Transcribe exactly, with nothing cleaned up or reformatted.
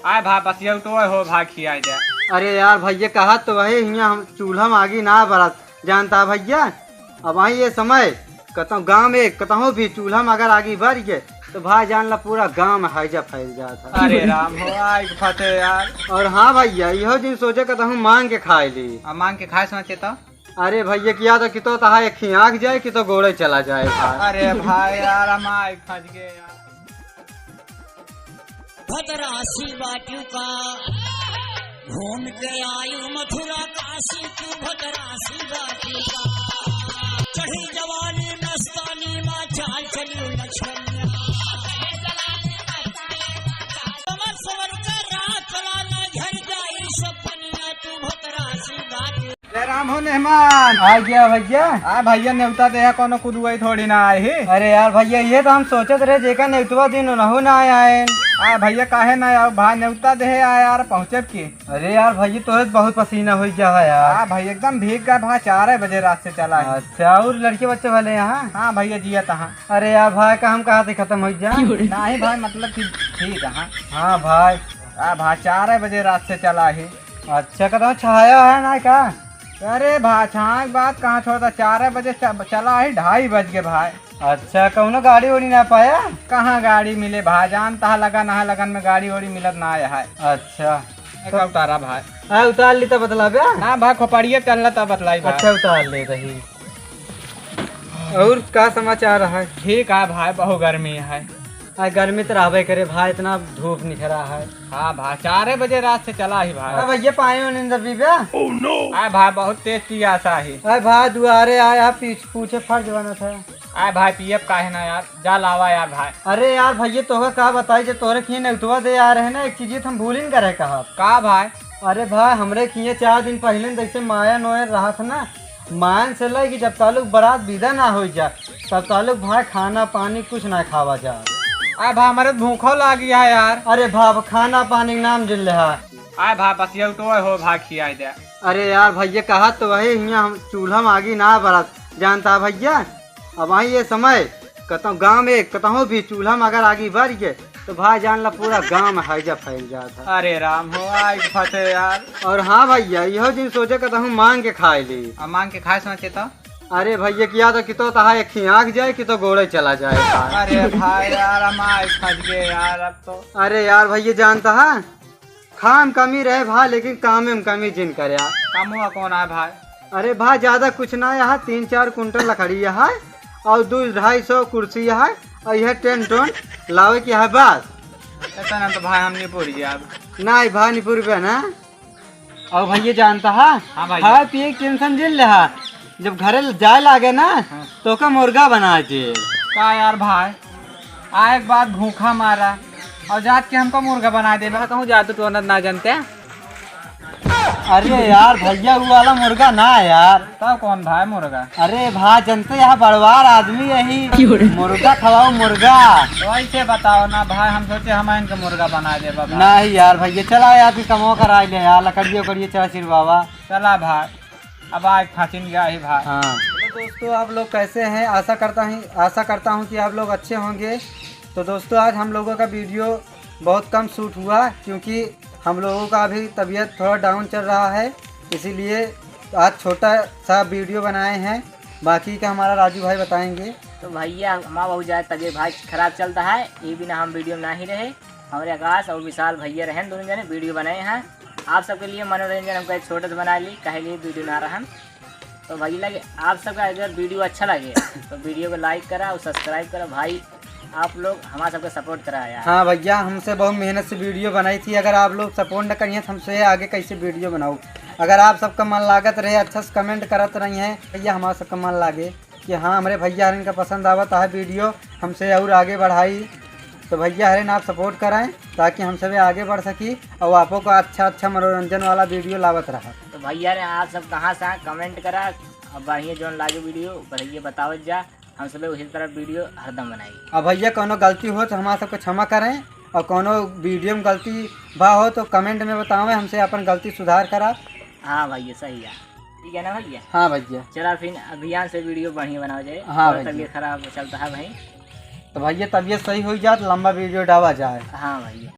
आए भा, बस यहू तो हो भा, खियाए दे। अरे यार भैया, कहा तो वही हियाँ हम चूल्हा में आगी ना बरत, जानता भैया। अब आई ये समय कतहूँ गाँव में कतहूँ भी चूल्हा में अगर आगी बर गए तो भाई जान ला पूरा गाँव में हैजा फैल जात है। अरे राम हो, आग फटे यार। और हाँ भैया, इहो दिन सोचे कतहूँ मांग के खाए ली। अब मांग के खाए सोचे तो? अरे भैया, किया तो कि तो तहा एक ही आँख जाए कि तो गोड़े चला जाए भाई। अरे भाई यार, हम आग फंस गए यार। भद्रासी बाटियों का घूम के आयु मथुरा काशी, तू भद्रासी बाटियों का। चढ़ी जवानी मस्तानी मा चाल चली लक्ष्मण। समर समर का राह चला ना घर जाई सपनिया, तू भद्रासी बाटियों। जय राम हो मेहमान। आ गया भैया। आ भैया, नेवता देहा कोनो कुदुआई थोड़ी ना आए ही। अरे यार भैया, ये तो हम सोचत रहे जेका नेवतवा दिन उनहु ना आए आए। आ भैया, काहे ना आओ भा, नेवता देहे आ यार, पहुँचब की। अरे यार भैया, तो बहुत पसीना हो गया है यार। आ भाई, एकदम भीग गए भा, चार बजे रात से चला है। अच्छा, और लड़के बच्चे भले यहाँ? हाँ भैया, जिया तहाँ। अरे यार भाई, का हम कहा थे खत्म हो जा? नहीं भाई, मतलब कि ठीक है। हाँ। हाँ भाई। आ भा, चार बजे रात से चला है। अच्छा, कतहूँ छाया है ना का? अरे भा, छाया के बात कहाँ छोड़ता, चार बजे च-, चला है, ढाई बज गए भाई। अच्छा, कौनो गाड़ी ओड़ी ना पाया? कहाँ गाड़ी मिले भा, जानता है लगन है, लगन में गाड़ी ओड़ी मिलत ना है। अच्छा। एक उतारा भाई। हाँ, उतार ली तब बतलाबे? ना भा, खोपड़िया चलना तब बतलाई भा। अच्छा, उतार ले रही। और का समाचार है? ठीक है भाई, बहुत गर्मी है। आ, गर्मी तो रहबे करे भाई, इतना धूप निकला है। हाँ भाई, चार बजे रात से चला ही भाई। अरे भैया, पानी वानी दबी बे? आ भाई, बहुत तेज पियासा है। अरे भाई, दुआरे आया, पीछ-, पूछे फर्ज बनत है। आ भाई, पियब काहे ना यार, जा लावा यार भाई। अरे यार भैया, तोहका का बताई, जे तोहरे खीन नेवतवा दे आ रहे ना, एक चीज तो हम भूलिन करे कहा। का भाई? अरे भाई, हमरे खीन चार दिन पहले जैसे माया नोयर रहा था ना, मान से ले कि जब तालुक बारात विदा ना हो जा, तब तालुक भाई खाना पानी कुछ ना खावा जा। आ भाई, हमारे भूखो लागी है यार। अरे भाई, अब खाना पानी के नाम जिन ले हा। आ भाई, बस यहू तो हो भाई, खियाए दे। अरे यार भैया, कहा तो वही हियाँ हम चूल्हा में आगी ना बरत, जानता भैया। अब आई ये समय कतहूँ गाँव में कतहूँ भी चूल्हा में अगर आगी बर गए तो भाई जान ला पूरा गाँव में हैजा फैल जात है। अरे राम हो, आग फटे यार। और हाँ भैया, इहो दिन सोचे कतहूँ मांग के खाए ली। अब मांग के खाए सोचे तो? अरे भैया, किया तो कि तो तहा एक ही आँख जाए कि तो गोड़े चला जाए भाई। अरे भाई यार, हम आग फंस गए यार अब तो। अरे यार भैया, जानता है, खाए में कमी रहे भाई, लेकिन कामे में कमी जिन करे यार। कमुआ कौन है भाई? अरे भाई, ज्यादा कुछ ना है, तीन चार कुंटल लकड़ी है और दो ढाई सौ कुर्सी है और यह टेंट वेंट लावे की है बस। इतना तो भाई हम नहीं पूरी जाब। नहीं भाई, नहीं पूरी ना। और भैया जानता है, हाँ भाई। खाए पिए की टेंशन जिन ले हा, जब घरे जाए लागे ना, हाँ। तो का मुर्गा बना दे। का यार भाई, आए के बाद भूखा मारा और जात के हमको मुर्गा बना दे। मैं कहूँ जात तो ना जानते। अरे यार भैया, वो वाला मुर्गा ना यार। तब कौन भाई मुर्गा? अरे भाई, जनते यहाँ बड़वार आदमी यही। क्यों रे? मुर्गा खवाओ, मुर्गा। तो ऐसे बताओ ना भाई, हम सोचे हम इनका मुर्गा बना दे बाबा। नहीं यार भैया, चला यार, फिर कमवा करा ले यार, लकड़िया उकड़िया चला चिरवावा। चला भाई, अब आग फाँसिन गया ही भाई। हाँ। हेलो दोस्तों, आप लोग कैसे हैं? आशा करता हूँ, आशा करता हूँ कि आप लोग अच्छे होंगे। तो दोस्तों, आज हम लोगों का वीडियो बहुत कम शूट हुआ, क्योंकि हम लोगों का अभी तबीयत थोड़ा डाउन चल रहा है, इसीलिए आज छोटा सा वीडियो बनाए हैं। बाकी का हमारा राजू भाई बताएंगे। तो भैया, हमारा बहुत ज़्यादा तबीयत भाई खराब चलता है, ये बिना हम वीडियो में ना ही रहे। हमारे आकाश और विशाल भैया रहन, दोनों जने वीडियो बनाए हैं। आप सबके लिए मनोरंजन हमको एक छोटा सा बना ली, कहे लिए वीडियो ना रहन। तो भैया लगे, आप सबका अगर वीडियो अच्छा लगे तो वीडियो को लाइक करा और सब्सक्राइब करा भाई, आप लोग हमारा सबका सपोर्ट करा यार। हाँ भैया, हमसे बहुत मेहनत से वीडियो बनाई थी, अगर आप लोग सपोर्ट न करिए तो हमसे आगे कैसे वीडियो बनाओ। अगर आप सबका मन लागत रहे, अच्छा से कमेंट करत रही हैं भैया, हमारा सबका मन लागे कि हाँ, हमरे भैया हरिन का पसंद आवत है वीडियो, हमसे और आगे बढ़ाई। तो भैया हरिन आप सपोर्ट कराएं, ताकि हम सभी आगे बढ़ सकी और आपको का अच्छा अच्छा मनोरंजन वाला वीडियो लावत रहा। तो भैया रे, आप सब कहाँ से हैं, कमेंट करा। अब बढ़िया जौन लागे वीडियो, बढ़िया बतावत जा, हम सब उसी तरह वीडियो हरदम बनाई। अब भैया, कोनो गलती हो तो हमारा सबको क्षमा करें, और कोनो वीडियो में गलती भा हो तो कमेंट में बतावें, हमसे अपन गलती सुधार करा। हाँ भैया, सही है। ठीक है ना भैया? हाँ भैया। चला फिर अभियान से वीडियो बढ़िया बनावा जाए। हाँ थोड़ा भैया। तबीयत खराब चलता है भाई। तो भैया, तबीयत सही हो जाए तो लंबा वीडियो डाला जाए। हाँ भैया।